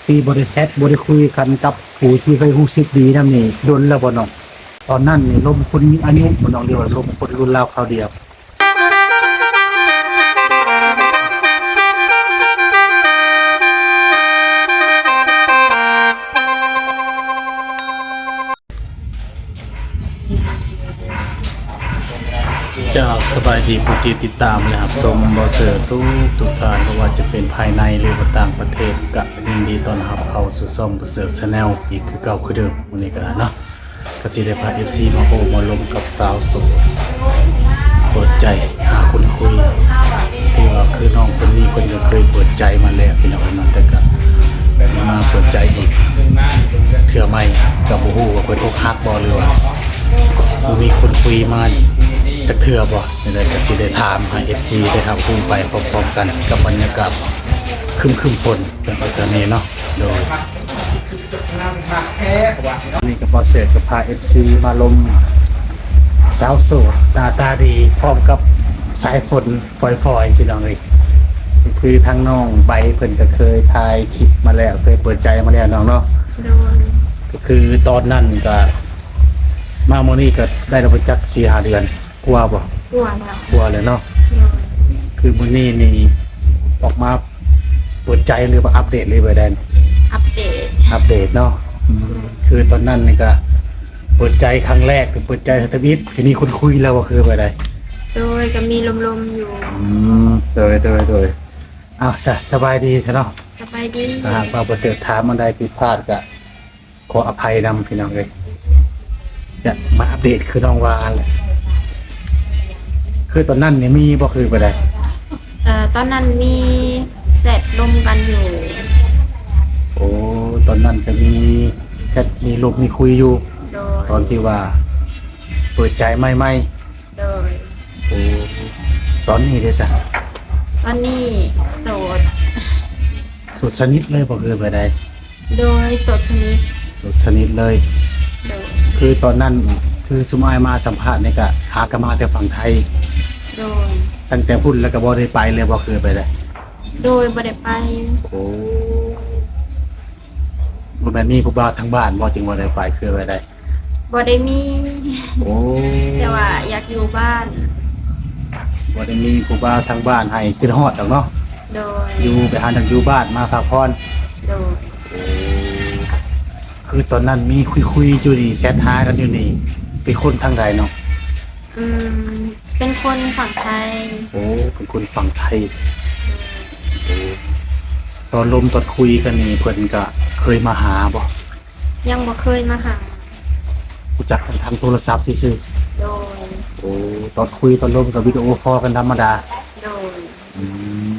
ທີ່ບໍ່ໄດ້ແຊັດ ບໍ່ໄດ້ຄຸຍກັນກັບຜູ້ທີ່ເຄີຍຮູ້ສຶກດີນຳນີ້ດົນແລ້ວບໍ່ນ້ອງ? ຕອນນັ້ນນີ້ລົມຄົນມີອາຍຸບໍ່ນ້ອງ ຫຼືວ່າລົມຄົນລຸ້ນລາວຄາວດຽວ? ເຈົ້າ ສະບາຍດີຜູ້ທີ່ຕິດຕາມ ແລະ ຮັບຊົມບໍ່ເສີດທຸກໆທ່ານ ບໍ່ວ່າຈະເປັນພາຍໃນ ຫຼືວ່າຕ່າງປະເທດ ກະຍິນດີຕ້ອນຮັບເຂົ້າສູ່ຊ່ອງບໍ່ເສີດ Channel ອີກຄືເກົ່າຄືເດີມ. ມື້ນີ້ກະເນາະ ກະຊິໄດ້ພາ ເອັຟຊີ ມາໂອ້ມາລົມກັບສາວໂສດ ເປີດໃຈຫາຄົນຄຸຍ ທີ່ວ່າຄືນ້ອງຄົນນີ້ເພິ່ນກະເຄີຍເປີດໃຈມາແລ້ວພີ່ນ້ອງເນາະ ແຕ່ກະຊິມາເປີດໃຈອີກເທື່ອໃໝ່ ກະບໍ່ຮູ້ວ່າເພິ່ນອົກຫັກບໍ່ ຫຼືວ່າບໍ່ມີຄົນຄຸຍມາຈັກເທື່ອບໍ່. ຈັ່ງໃດກະຊິໄດ້ຖາມໃຫ້ ເອັຟຊີ ໄດ້ຮັບຮູ້ໄປພ້ອມໆກັນກັບບັນຍາກາດຄຶ້ມໆຝົນ ເປັນປະມານນີ້ເນາະ. ໂດຍ ນີ້ກະບໍ່ເສີດກະພາ ເອັຟຊີ ມາລົມສາວໂສດໜ້າຕາດີ ພ້ອມກັບສາຍຝົນຝອຍໆ ພີ່ນ້ອງເອີຍ. ກະຄືທາງນ້ອງໃບເພິ່ນກະເຄີຍຖ່າຍຄລິບມາແລ້ວ ເຄີຍເປີດໃຈມາແລ້ວນ້ອງເນາະ. ໂດຍ ກະຄືຕອນນັ້ນກະ ມາມື້ນີ້ກະໄດ້ແລ້ວບໍ່ຈັກສີ່ຫ້າເດືອນ ກວ່າບໍ່? ກວ່າແລ້ວ ກວ່າແລ້ວເນາະ. ໂດຍ ຄືມື້ນີ້ນີ້ອອກມາເປີດໃຈ ຫຼືວ່າອັບເດດ ຫຼືວ່າໃດ? ອັບເດດ ອັບເດດເນາະ. ອືມ ໂດຍ ຄືຕອນນັ້ນນີ້ກະເປີດໃຈຄັ້ງແລກ ເປີດໃຈທຳອິດ ກະມີຄົນຄຸຍແລ້ວບໍ່ ຄືວ່າໃດ? ໂດຍ ກະມີລົມໆຢູ່. ອືມ ໂດຍ ໂດຍ ໂດຍ. ເອົາຊະ ສະບາຍດີຊະເນາະ. ສະບາຍດີ. ຖ້າຫາກວ່າປະເສີດຖາມອັນໃດຜິດພາດກະ ຂໍອະໄພນຳພີ່ນ້ອງເອີຍ. ຢາກມາອັບເດດຄືນ້ອງວ່າຫັ້ນແຫຼະ ຄືຕອນນັ້ນນີ້ມີບໍ່ ຄືບໍ່ໄດ້? ເອີ ຕອນນັ້ນມີແຊັດລົມກັນຢູ່. ໂອ້ ຕອນນັ້ນກະມີແຊັດ ມີລົມ ມີຄຸຍຢູ່. ໂດຍ ຕອນທີ່ວ່າເປີດໃຈໃໝ່ໆ. ໂດຍ ໂອ້ ຕອນນີ້ເດຊະ? ຕອນນີ້ໂສດ. ໂສດສະໜິດເລີຍບໍ່ ຄືແບບໃດ? ໂດຍ ໂສດສະໜິດ. ໂສດສະໜິດເລີຍ. ໂດຍ ຄືຕອນນັ້ນຄືຊຸມອ້າຍມາສຳພາດນີ້ກະຫາກະມາແຕ່ຝັ່ງໄທ. ໂດຍ ຕັ້ງແຕ່ພຸ້ນແລ້ວກະບໍ່ໄດ້ໄປເລີຍບໍ່ ຄືແບບໃດ? ໂດຍ ບໍ່ໄດ້ໄປ. ໂອ້ ບໍ່ແມ່ນມີຜູ້ບ່າວທາງບ້ານບໍ່ ຈຶ່ງບໍ່ໄດ້ໄປ ຄືແບບໃດ? ບໍ່ໄດ້ມີ. ໂອ້ ແຕ່ວ່າຢາກຢູ່ບ້ານ. ບໍ່ໄດ້ມີຜູ້ບ່າວທາງບ້ານໃຫ້ຄິດຮອດດອກເນາະ. ໂດຍ ຢູ່ໄປຫາທາງຢູ່ບ້ານມາພັກຜ່ອນ. ໂດຍ ໂອ້ ຄືຕອນນັ້ນມີຄຸຍໆຢູ່ນີ້ ແຊັດຫາກັນຢູ່ນີ້ ເປັນຄົນທາງໃດເນາະ? ອືມ ເປັນຄົນຝັ່ງໄທ. ໂອ້ ເປັນຄົນຝັ່ງໄທ. ໂດຍ ໂອ້ ຕອນລົມຕອນຄຸຍກັນນີ້ເພິ່ນກະເຄີຍມາຫາບໍ່? ຍັງບໍ່ເຄີຍມາຫາ. ຮູ້ຈັກກັນທາງໂທລະສັບຊື່ໆ. ໂດຍ ໂອ້ ຕອນຄຸຍຕອນລົມກະວິດີໂອຄໍກັນທຳມະດາ. ໂດຍ ອືມ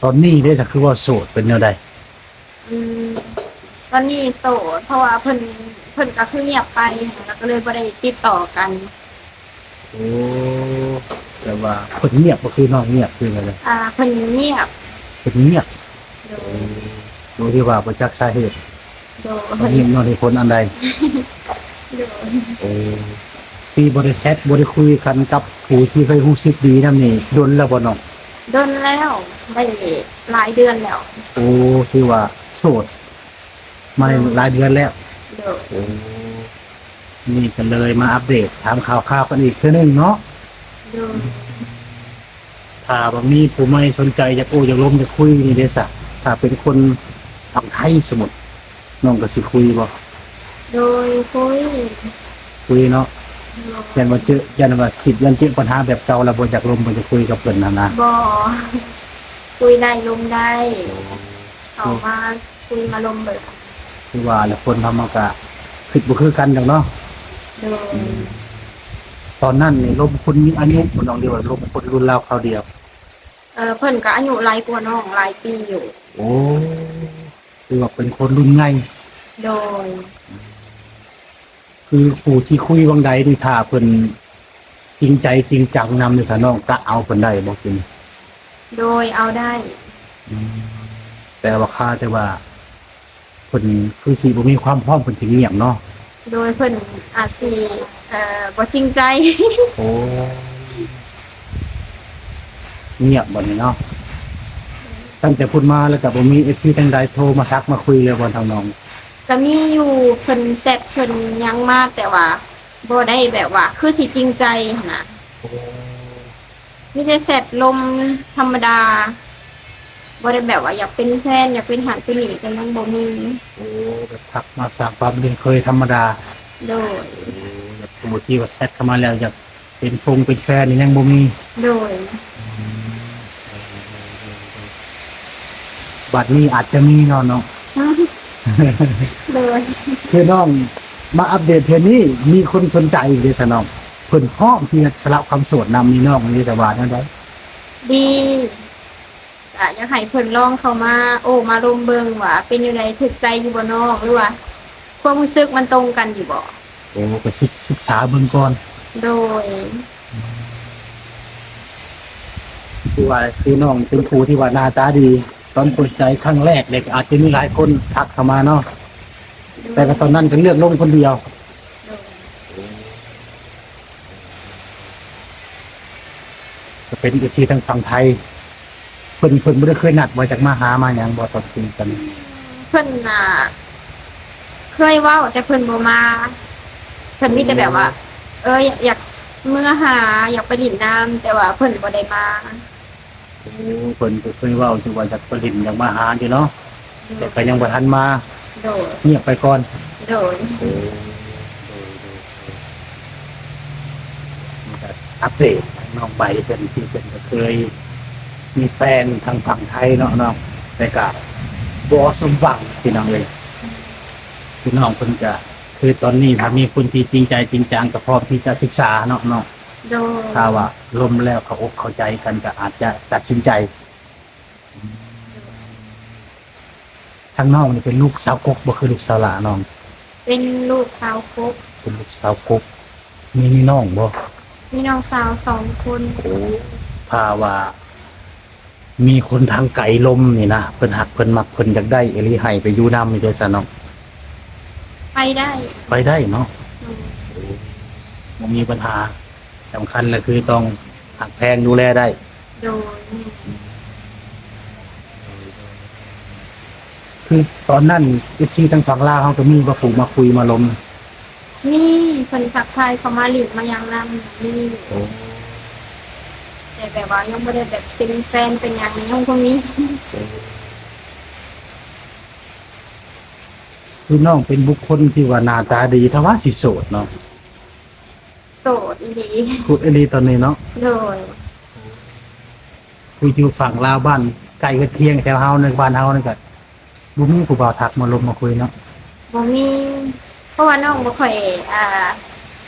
ຕອນນີ້ເດຊະ ຄືວ່າໂສດ ເປັນແນວໃດ? ອືມ ຕອນນີ້ໂສດ ເພາະວ່າເພິ່ນ ເພິ່ນກະຄືງຽບໄປ ແລ້ວກະເລີຍບໍ່ໄດ້ຕິດຕໍ່ກັນ. ໂອ້ ແຕ່ວ່າເພິ່ນງຽບບໍ່ ຄືນ້ອງງຽບ ຄືແນວໃດ? ອ່າ ເພິ່ນງຽບ. ເພິ່ນງຽບ. ໂດຍ ໂດຍທີ່ວ່າບໍ່ຈັກສາເຫດ. ໂດຍ ເພິ່ນງຽບຍ້ອນເຫດຜົນອັນໃດ? ໂດຍ ໂອ້ ທີ່ບໍ່ໄດ້ແຊັດ ບໍ່ໄດ້ຄຸຍກັນກັບຜູ້ທີ່ເຄີຍຮູ້ສຶກດີນຳນີ້ດົນແລ້ວບໍ່ນ້ອງ? ດົນແລ້ວ ໄດ້ຫຼາຍເດືອນແລ້ວ. ໂອ້ ຖືວ່າໂສດມາໄດ້ ໂດຍ ຫຼາຍເດືອນແລ້ວ. ໂດຍ ໂອ້ ນີ້ກະເລີຍມາອັບເດດຖາມຂ່າວຄາວກັນອີກເທື່ອໜຶ່ງເນາະ. ໂດຍ ຖ້າວ່າມີຜູ້ໃໝ່ສົນໃຈຢາກໂອ້ຢາກລົມຢາກຄຸຍນີ້ເດຊະ ຖ້າເປັນຄົນຝັ່ງໄທ ສົມມຸດ ນ້ອງກະຊິຄຸຍບໍ່? ໂດຍ ຄຸຍ ຄຸຍເນາະ. ໂດຍ ຢ້ານວ່າເຈີ ຢ້ານວ່າຄິດ ຢ້ານເຈີບັນຫາແບບເກົ່າລະບໍ່ຢາກລົມບໍ່ຢາກຄຸຍກັບເພິ່ນຫັ້ນນະ. ບໍ່ ຄຸຍໄດ້ລົມໄດ້. ໂອ້ ເຂົ້າມາ ຄຸຍມາລົມເບີດ. ຄືວ່າລະຄົນເຮົາມັນກະຄິດບໍ່ຄືກັນດອກເນາະ. ໂດຍ ອືມ ຕອນນັ້ນນີ້ລົມຄົນມີອາຍຸບໍ່ນ້ອງ ຫຼືວ່າລົມຄົນລຸ້ນລາວຄາວດຽວ? ເອີ ເພິ່ນກະອາຍຸຫຼາຍກວ່ານ້ອງຫຼາຍປີຢູ່. ໂອ້ ຖືວ່າເປັນຄົນລຸ້ນໃຫຍ່. ໂດຍ ອືມ ຄືຜູ້ທີ່ຄຸຍຫວ່າງໃດນີ້ ຖ້າເພິ່ນຈິງໃຈຈິງຈັງນຳນີ້ ຖ້ານ້ອງກະເອົາເພິ່ນໄດ້ບໍ່? ໂດຍ ເອົາໄດ້. ອືມ ແຕ່ວ່າຄາແຕ່ວ່າເພິ່ນຄືຊິບໍ່ມີຄວາມພ້ອມ ເພິ່ນຈຶ່ງງຽບເນາະ. ໂດຍ ເພິ່ນອາດຊິ ເອີ ບໍ່ຈິງໃຈ. ໂອ້ ງຽບບັດນີ້ເນາະ. ຕັ້ງແຕ່ພຸ້ນມາແລ້ວກໍບໍ່ມີເອັຟຊີທາງໃດໂທມາທັກມາຄຸຍເລີຍບໍ່ທາງນ້ອງ? ກໍມີຢູ່ ເພິ່ນແຊັດເພິ່ນຫຍັງມາ ແຕ່ວ່າບໍ່ໄດ້ແບບວ່າຄືຊິຈິງໃຈຫັ້ນນະ. ໂອ້ ມີແຕ່ແຊັດລົມທຳມະດາ ບໍ່ໄດ້ແບບວ່າຢາກເປັນແຟນ ຢາກເປັນຫັ້ນເປັນນີ້ ກໍຍັງບໍ່ມີ. ໂອ້ ແບບທັກມາສ້າງຄວາມຄຸ້ນເຄີຍທຳມະດາ. ໂດຍ. ໂອ້ ແບບຜູ້ທີ່ວ່າແຊັດເຂົ້າມາແລ້ວຢາກ ເປັນຟົງເປັນແຟນນີ້ຍັງບໍ່ມີ. ໂດຍ. ອືມ ບັດນີ້ອາດຈະມີເນາະນ້ອງ. ໂດຍ. ຄືນ້ອງມາອັບເດດເທື່ອນີ້ ມີຄົນສົນໃຈເດ້ຊະນ້ອງ? ເພິ່ນພ້ອມທີ່ຈະສະຫຼະຄວາມໂສດນຳນີ້ ນ້ອງນີ້ຈະວ່າແນວໃດ? ດີ. ກະຢາກໃຫ້ເພິ່ນລອງເຂົ້າມາໂອ້ມາລົມເບິ່ງວ່າເປັນແນວໃດ ຖືກໃຈຢູ່ບໍ່ນ້ອງ ຫຼືວ່າຄວາມຮູ້ສຶກມັນຕົງກັນຢູ່ບໍ່? ໂອ້ ກໍສຶກ ສຶກສາເບິ່ງກ່ອນ. ໂດຍ. ຄືວ່າ ຄືນ້ອງເປັນຜູ້ທີ່ວ່າໜ້າຕາດີ ຕອນເປີດໃຈຄັ້ງແລກເດ ກໍອາດຈະມີຫຼາຍຄົນທັກເຂົ້າມາເນາະ. ໂດຍ. ແຕ່ກໍຕອນນັ້ນກໍເລືອກລົງຄົນດຽວ. ໂດຍ. ກໍເປັນເອັຟຊີທາງຝັ່ງໄທ ເພິ່ນ ເພິ່ນບໍ່ໄດ້ເຄີຍນັດວ່າຈະມາຫາມາຫຍັງບໍ່ ຕອນຄຸຍກັນ? ເພິ່ນນະເຄີຍເວົ້າ ແຕ່ເພິ່ນບໍ່ມາ. ເພິ່ນມີແຕ່ແບບວ່າ ໂອ້ ເອີ ຢາກ ຢາກເມືອຫາ ຢາກໄປຫຼິ້ນນຳ ແຕ່ວ່າເພິ່ນບໍ່ໄດ້ມາ. ໂອ້ ເພິ່ນກໍເຄີຍເວົ້າຢູ່ວ່າຢາກໄປຫຼິ້ນ ຢາກມາຫາຢູ່ເນາະ. ໂດຍ. ແຕ່ກໍຍັງບໍ່ທັນມາ. ໂດຍ. ງຽບໄປກ່ອນ. ໂດຍ. ໂອ້ ໂດຍ ໂດຍ ໂດຍ. ນີ້ກໍອັບເດດທາງນ້ອງໃບເພິ່ນ ທີ່ເພິ່ນກໍເຄີຍມີແຟນທາງຝັ່ງໄທເນາະນ້ອງ ແຕ່ກໍບໍ່ສົມຫວັງພີ່ນ້ອງເອີຍ. ພີ່ນ້ອງເພິ່ນກໍ ຄືຕອນນີ້ຖ້າມີຄົນທີ່ຈິງໃຈຈິງຈັງ ກໍພ້ອມທີ່ຈະສຶກສາເນາະນ້ອງ. ໂດຍ. ຖ້າວ່າລົມແລ້ວເຂົ້າອົກເຂົ້າໃຈກັນ ກໍອາດຈະຕັດສິນໃຈ. ທາງນ້ອງນີ້ເປັນລູກສາວກົກບໍ່ ຄືລູກສາວຫຼ້ານ້ອງ? ເປັນລູກສາວກົກ. ເປັນລູກສາວກົກ. ມີ ມີນ້ອງບໍ່? ມີນ້ອງສາວສອງຄົນ. ໂອ້ ຖ້າວ່າມີຄົນທາງໄກລົມນີ້ນະ ເພິ່ນຮັກເພິ່ນມັກ ເພິ່ນຢາກໄດ້ອີ່ຫຼີ ໃຫ້ໄປຢູ່ນຳນີ້ເດ້ຊະນ້ອງ? ໄປໄດ້. ໄປໄດ້ເນາະ. ໂດຍ. ໂອ້ ບໍ່ມີບັນຫາ. ສຳຄັນລະຄືຕ້ອງຮັກແພງດູແລໄດ້. ໂດຍ. ຄືຕອນນັ້ນເອັຟຊີທາງຝັ່ງລາວເຮົາກໍມີບໍ່ ຜູ້ມາຄຸຍມາລົມ? ມີ ເພິ່ນທັກທາຍເຂົ້າມາຫຼິ້ນມາຫຍັງນຳ. ມີ. ໂອ້ ແຕ່ແບບວ່າຍັງບໍ່ໄດ້ແບບເປັນແຟນເປັນຫຍັງ ຍັງບໍ່ມີ. ໂອ້ ຄືນ້ອງເປັນບຸກຄົນທີ່ວ່າໜ້າຕາດີ ຖ້າວ່າຊິໂສດເນາະ. ໂສດອີ່ຫຼີ. ໂສດອີ່ຫຼີຕອນນີ້ເນາະ. ໂດຍ. ຜູ້ຢູ່ຝັ່ງລາວ ບ້ານໃກ້ເຮືອນຄຽງແຖວເຮົາ ໃນບ້ານເຮົານີ້ກະບໍ່ມີຜູ້ບ່າວທັກມາລົມມາຄຸຍເນາະ. ບໍ່ມີ ເພາະວ່ານ້ອງບໍ່ຄ່ອຍ ອ່າ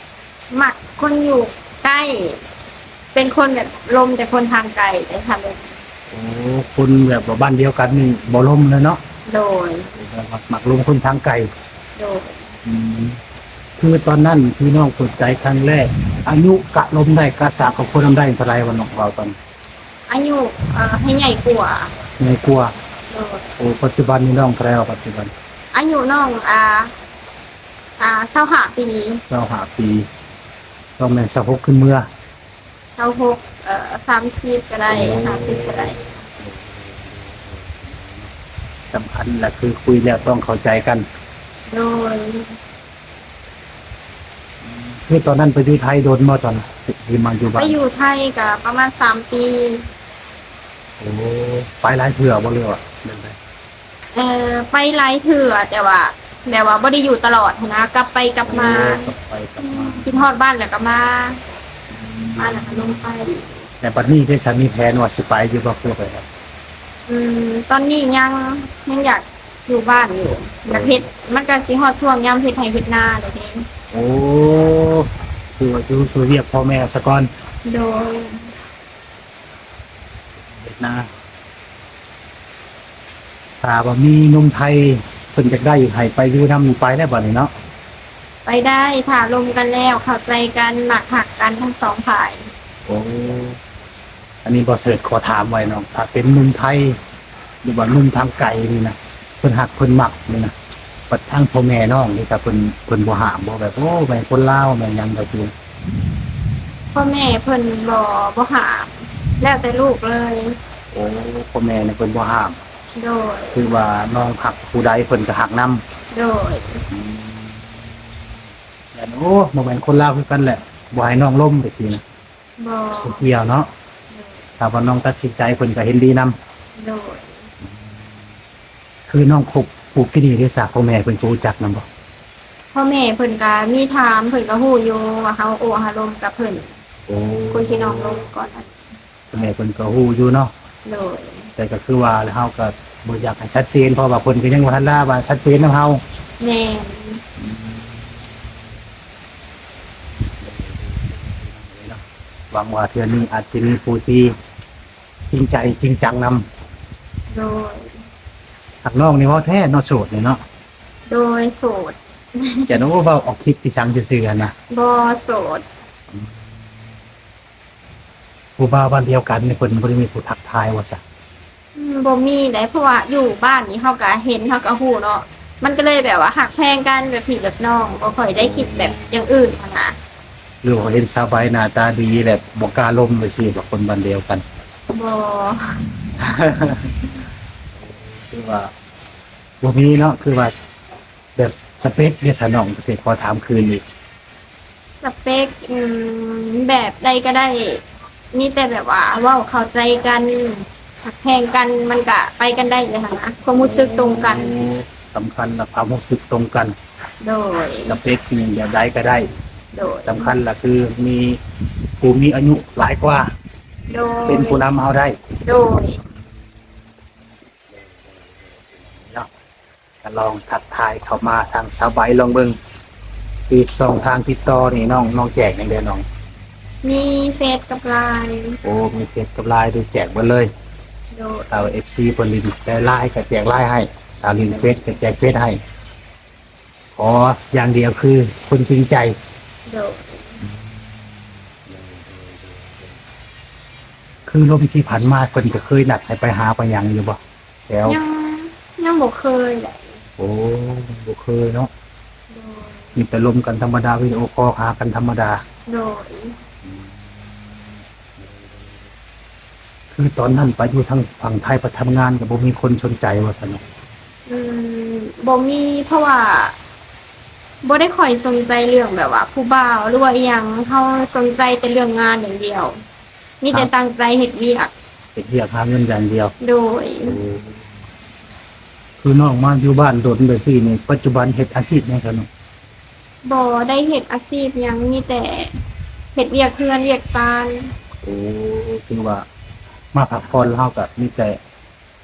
ມັກຄົນຢູ່ໃກ້ ເປັນຄົນແບບລົມແຕ່ຄົນທາງໄກເດ້ ຖ້າລົມ. ໂອ້ ຄົນແບບວ່າບ້ານດຽວກັນນີ້ບໍ່ລົມເລີຍເນາະ. ໂດຍ. ມັກ ມັກລົມຄົນທາງໄກ. ໂດຍ. ອືມ ຄືຕອນນັ້ນທີ່ນ້ອງເປີດໃຈຄັ້ງແລກ ອາຍຸກະລົມໄດ້ ກະສາກັບຄົນນຳໄດ້ເທົ່າໃດວະ ນ້ອງເວົ້າຕອນ? ອາຍຸ ເອີ ໃຫ້ໃຫຍ່ກວ່າ. ໃຫຍ່ກວ່າ. ໂດຍ. ໂອ້ ປັດຈຸບັນນີ້ນ້ອງເທົ່າໃດວະ ປັດຈຸບັນ? ອາຍຸນ້ອງ ອ່າ ອ່າ ຊາວຫ້າປີ. ຊາວຫ້າປີ ຕ້ອງແມ່ນຊາວຫົກຂຶ້ນເມືອ. ຊາວຫົກ ເອີ ສາມສິບກໍໄດ້. ໂອ້ ຫ້າສິບກໍໄດ້. ສຳຄັນລະຄືຄຸຍແລ້ວຕ້ອງເຂົ້າໃຈກັນ. ໂດຍ. ຄືຕອນນັ້ນໄປຢູ່ໄທດົນບໍ່ ຕອນທີ່ມາຢູ່ບ້ານ? ໄປຢູ່ໄທກໍປະມານສາມປີ. ໂອ້ ໄປຫຼາຍເທື່ອບໍ່ ຫຼືວ່າແບບໃດ? ເອີ ໄປຫຼາຍເທື່ອ ແຕ່ວ່າແບບວ່າບໍ່ໄດ້ຢູ່ຕະຫຼອດຫັ້ນນະ ກັບໄປກັບມາ. ໂອ້ ກັບໄປກັບມາ. ອືມ ຄິດຮອດບ້ານແລ້ວກໍມາ. ອືມ ມາແລ້ວກໍລົງໄປ. ແຕ່ບັດນີ້ເດ້ ສາມີແຜນວ່າຊິໄປຢູ່ບໍ່ ຄືວ່າໄປ? ອືມ ຕອນນີ້ຍັງ ຍັງຢາກຢູ່ບ້ານຢູ່. ໂດຍ. ຢາກເຮັດ ມັນກໍຊິຮອດຊ່ວງຍາມເຮັດໄຮ່ເຮັດນາແລ້ວເດ້. ໂອ້ ຄືວ່າຢູ່ຊ່ວຍວຽກພໍ່ແມ່ສາກ່ອນ. ໂດຍ. ເຮັດນາ ຖ້າວ່າມີໜຸ່ມໄທເພິ່ນຢາກໄດ້ໃຫ້ໄປຢູ່ນຳ ໄປໄດ້ບັດນີ້ເນາະ? ໄປໄດ້ ຖ້າລົມກັນແລ້ວ ເຂົ້າໃຈກັນ ມັກຮັກກັນທັງສອງຝ່າຍ. ໂອ້ ອັນນີ້ບໍ່ເສີດຂໍຖາມໄວ້ເນາະ ຖ້າເປັນໜຸ່ມໄທ ຫຼືວ່າໜຸ່ມທາງໄກນີ້ນະ ເພິ່ນຮັກເພິ່ນມັກນີ້ນະ ບັດທາງພໍ່ແມ່ນ້ອງນີ້ຊະ ເພິ່ນ ເພິ່ນບໍ່ຫ້າມບໍ່ ແບບ ໂອ້ ແມ່ນຄົນລາວ ແມ່ນຫຍັງຈັ່ງຊີ້? ພໍ່ແມ່ເພິ່ນບໍ່ ບໍ່ຫ້າມ ແລ້ວແຕ່ລູກເລີຍ. ໂອ້ ໂອ້ ພໍ່ແມ່ນີ້ເພິ່ນບໍ່ຫ້າມ. ໂດຍ. ຄືວ່ານ້ອງຮັກຜູ້ໃດເພິ່ນກໍຮັກນຳ. ໂດຍ. ອືມ ແມ່ນ. ໂອ້ ບໍ່ແມ່ນຄົນລາວຄືກັນແຫຼະ ບໍ່ໃຫ້ນ້ອງລົມໄປຊີ້ນະ. ບໍ່ ບໍ່ກ່ຽວເນາະ. ໂດຍ. ຖ້າວ່ານ້ອງຕັດສິນໃຈເພິ່ນກໍເຫັນດີນຳ. ໂດຍ. ອືມ ຄືນ້ອງຄົບຜູ້ກີ້ນີ້ເດຊະ ພໍ່ແມ່ເພິ່ນກໍຮູ້ຈັກນຳບໍ່? ພໍ່ແມ່ເພິ່ນກໍມີຖາມ ເພິ່ນກໍຮູ້ຢູ່ວ່າເຮົາໂອ້ເຮົາລົມກັບເພິ່ນ. ໂອ້ ຄົນທີ່ນ້ອງລົມກ່ອນນັ້ນ ພໍ່ແມ່ເພິ່ນກໍຮູ້ຢູ່ເນາະ. ໂດຍ. ແຕ່ກໍຄືວ່າແຫຼະ ເຮົາກໍບໍ່ຢາກໃຫ້ຊັດເຈນ ເພາະວ່າເພິ່ນກໍຍັງບໍ່ທັນລາວ່າຊັດເຈນນຳເຮົາ. ແມ່ນ. ອືມ ຫວັງວ່າເທື່ອນີ້ອາດຈະມີຜູ້ທີ່ຈິງໃຈຈິງຈັງນຳ. ໂດຍ. ຮັກນ້ອງນີ້ເວົ້າແທ້ເນາະ ໂສດນີ້ເນາະ. ໂດຍ ໂສດ. ຢ່າໂນເວົ້າອອກຄລິບອີສັງຊື່ໆຫັ້ນນະ. ບໍ່ ໂສດ. ອືມ ຜູ້ບ່າວບ້ານດຽວກັນນີ້ເພິ່ນບໍ່ໄດ້ມີຜູ້ທັກທາຍວ່າຊະ? ອືມ ບໍ່ມີໃດ ເພາະວ່າຢູ່ບ້ານນີ້ເຮົາກະເຫັນ ເຮົາກະຮູ້ເນາະ ມັນກະເລີຍແບບວ່າຮັກແພງກັນແບບພີ່ແບບນ້ອງ ບໍ່ຄ່ອຍໄດ້ຄິດແບບຢ່າງອື່ນຫັ້ນນະ. ຫຼືວ່າເຫັນສາວໃບໜ້າຕາດີແລ້ວບໍ່ກ້າລົມໄປຊີ້ບໍ່ ຄົນບ້ານດຽວກັນ? ບໍ່ ຄືວ່າບໍ່ມີເນາະ. ຄືວ່າ ແບບສະເປັກເດຊະນ້ອງ ຊິຂໍຖາມຄືນອີກ. ສະເປັກ ອືມ ແບບໃດກໍໄດ້ ມີແຕ່ແບບວ່າເວົ້າເຂົ້າໃຈກັນ ຮັກແພງກັນ ມັນກະໄປກັນໄດ້ເລີຍຫັ້ນນະ ຄວາມຮູ້ສຶກຕົງກັນ. ໂອ້ ສຳຄັນລະຄວາມຮູ້ສຶກຕົງກັນ. ໂດຍ. ສະເປັກນີ້ແບບໃດກໍໄດ້. ໂດຍ. ສຳຄັນລະຄືມີຜູ້ມີອາຍຸຫຼາຍກວ່າ. ໂດຍ. ເປັນຜູ້ນຳເຮົາໄດ້. ໂດຍ. ເນາະ ກໍລອງທັກທາຍເຂົ້າມາທາງສາວໃບລອງເບິ່ງ. ຄືຊ່ອງທາງຕິດຕໍ່ນີ້ນ້ອງ ນ້ອງແຈກຫຍັງແດ່ນ້ອງ? ມີເຟສກັບລາຍ. ໂອ້ ມີເຟສກັບລາຍ ໄດ້ແຈກເບິດເລີຍ. ໂດຍ. ຖ້າເອັຟຊີເພິ່ນຫຼິ້ນແຕ່ລາຍກໍແຈກລາຍໃຫ້ ຖ້າຫຼິ້ນເຟສກໍແຈກເຟສໃຫ້. ຂໍຢ່າງດຽວຄືຄົນຈິງໃຈ. ໂດຍ. ຄືລົມທີ່ຜ່ານມາເພິ່ນກໍເຄີຍນັດໃຫ້ໄປຫາໄປຫຍັງຢູ່ບໍ່? ແລ້ວ ຍັງ ຍັງບໍ່ເຄີຍເລີຍ. ໂອ້ ບໍ່ເຄີຍເນາະ. ໂດຍ. ມີແຕ່ລົມກັນທຳມະດາ ວິດີໂອຄໍຫາກັນທຳມະດາ. ໂດຍ. ອືມ ຄືຕອນນັ້ນໄປຢູ່ທາງຝັ່ງໄທໄປທຳງານກໍບໍ່ມີຄົນສົນໃຈວ່າຊັ້ນເນາະ? ອືມ ບໍ່ມີ ເພາະວ່າບໍ່ໄດ້ຄ່ອຍສົນໃຈເລື່ອງແບບວ່າຜູ້ບ່າວ ຫຼືວ່າອີ່ຫຍັງ ເຮົາສົນໃຈແຕ່ເລື່ອງງານຢ່າງດຽວ. ມີແຕ່ ຮະ? ຕັ້ງໃຈເຮັດວຽກ. ເຮັດວຽກຫາເງິນຢ່າງດຽວ. ໂດຍ. ໂອ້ ຄືນ້ອງມາຢູ່ບ້ານດົນແບບຊີ້ນີ້ ປັດຈຸບັນເຮັດອາຊີບຫຍັງຊະນ້ອງ? ບໍ່ໄດ້ເຮັດອາຊີບຫຍັງ ມີແຕ່ເຮັດວຽກເຮືອນວຽກຊານ. ໂອ້ ຄືວ່າມາພັກຜ່ອນ ເຮົາກໍມີແຕ່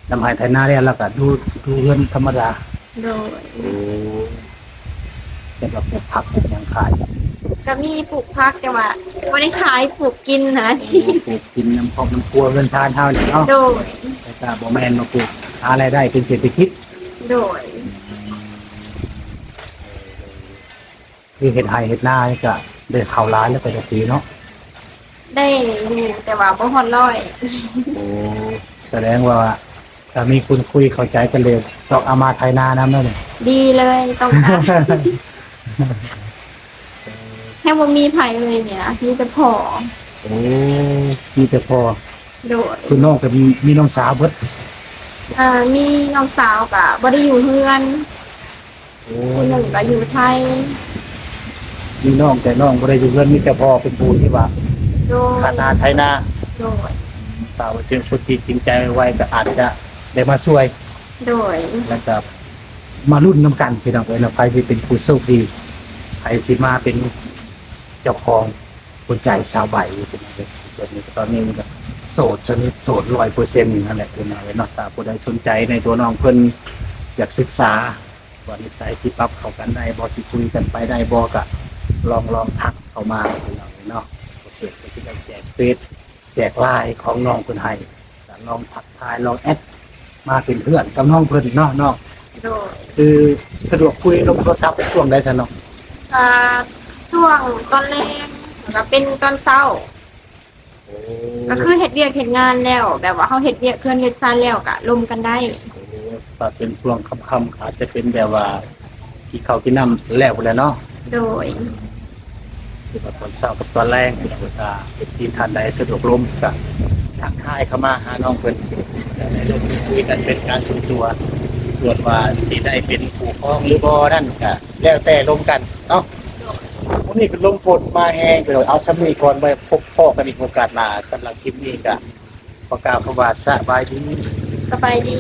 ດຳໄຮ່ໄຖນາແລ້ວ ແລ້ວກໍດູ ດູເຮືອນທຳມະດາ. ໂດຍ. ໂອ້ ເຮັດວ່າປູກຜັກປູກຫຍັງຂາຍ? ກໍມີປູກຜັກ ແຕ່ວ່າບໍ່ໄດ້ຂາຍ ປູກກິນນະ. ໂອ້ ປູກກິນນຳຄອບນຳຄົວເຮືອນຊານເຮົານີ້ເນາະ. ໂດຍ. ແຕ່ກໍບໍ່ແມ່ນວ່າປູກຫາລາຍໄດ້ເປັນເສດຖະກິດ. ໂດຍ. ຄືເຮັດໄຮ່ເຮັດນານີ້ກະໄດ້ເຂົ້າຫຼາຍແລ້ວແຕ່ລະປີເນາະ? ໄດ້ຢູ່ ແຕ່ວ່າບໍ່ຮອດຮ້ອຍ. ໂອ້ ສະແດງວ່າຖ້າມີຄົນຄຸຍເຂົ້າໃຈກັນເລີຍ ຕ້ອງເອົາມາໄຖນານຳເນາະນີ້. ດີເລີຍ ຕ້ອງການ. ແຮງບໍ່ມີໃຜເລີຍນີ້ນະ ມີແຕ່ພໍ່. ໂອ້ ມີແຕ່ພໍ່. ໂດຍ. ຄືນ້ອງກໍມີ ມີນ້ອງສາວເບິດ? ເອີ ມີນ້ອງສາວກໍບໍ່ໄດ້ຢູ່ເຮືອນ. ໂອ້ ຜູ້ໜຶ່ງກໍຢູ່ໄທ. ມີນ້ອງ ແຕ່ນ້ອງບໍ່ໄດ້ຢູ່ເຮືອນ ມີແຕ່ພໍ່ເປັນຜູ້ທີ່ວ່າ ໂດຍ ຫານາໄຖນາ. ໂດຍ. ຖ້າວ່າເຈີຄົນທີ່ຈິງໃຈໄວໆ ກໍອາດຈະໄດ້ມາຊ່ວຍ. ໂດຍ. ແລ້ວກໍມາລຸ້ນນຳກັນ ພີ່ນ້ອງເອີຍເນາະ ໃຜຊິເປັນຜູ້ໂຊກດີ ໃຜຊິມາເປັນເຈົ້າຂອງຫົວໃຈສາວໃບ. ເປັນ ເປັນ ຕອນນີ້ມັນກໍໂສດຊະນິດໂສດ ຮ້ອຍເປີເຊັນ ນັ້ນແຫຼະ ພີ່ນ້ອງເອີຍເນາະ. ຖ້າຜູ້ໃດສົນໃຈໃນຕົວນ້ອງເພິ່ນ ຢາກສຶກສາ ວ່ານິໄສຊິປັບເຂົ້າກັນໄດ້ບໍ່ ຊິຄຸຍກັນໄປໄດ້ບໍ່ ກະລອງ ລອງທັກເຂົ້າມາ ພີ່ນ້ອງເນາະ. ບໍ່ເສດກໍຊິໄດ້ແຈກເຟສ ແຈກລາຍຂອງນ້ອງເພິ່ນໃຫ້ ກະລອງທັກທາຍ ລອງແອັດມາເປັນເພື່ອນກັບນ້ອງເພິ່ນເນາະນ້ອງ. ໂດຍ. ຄືສະດວກຄຸຍລົມໂທລະສັບຊ່ວງໃດຊະນ້ອງ? ກະຊ່ວງຕອນແລງ ແລ້ວກະເປັນຕອນເຊົ້າ. ໂອ້ ກໍຄືເຮັດວຽກເຮັດງານແລ້ວ ແບບວ່າເຮົາເຮັດວຽກເຮືອນວຽກຊານແລ້ວກະລົມກັນໄດ້. ໂອ້ ຖ້າເປັນຊ່ວງຄ່ຳໆ ອາດຈະເປັນແບບວ່າກິນເຂົ້າກິນນ້ຳແລ້ວພຸ້ນແຫຼະເນາະ. ໂດຍ. ຄືວ່າຕອນເຊົ້າກັບຕອນແລງ ຖ້າເອັຟຊີທ່ານໃດສະດວກລົມກະ ທັກທາຍເຂົ້າມາຫານ້ອງເພິ່ນ ແຕ່ລົມຄຸຍກັນເປັນການສ່ວນຕົວ ສ່ວນວ່າຊິໄດ້ເປັນຄູ່ຄອງຫຼືບໍ່ນັ້ນກະແລ້ວແຕ່ລົມກັນເນາະ. ມື້ນີ້ເປັນລົມຝົນມາແຮງ ເອົາສ່ຳນີ້ກ່ອນ ໄວ້ພົບພໍ້ກັນອີກໂອກາດໜ້າ. ສຳລັບຄລິບນີ້ກະຂໍກ່າວຄຳວ່າສະບາຍດີ. ສະບາຍດີ.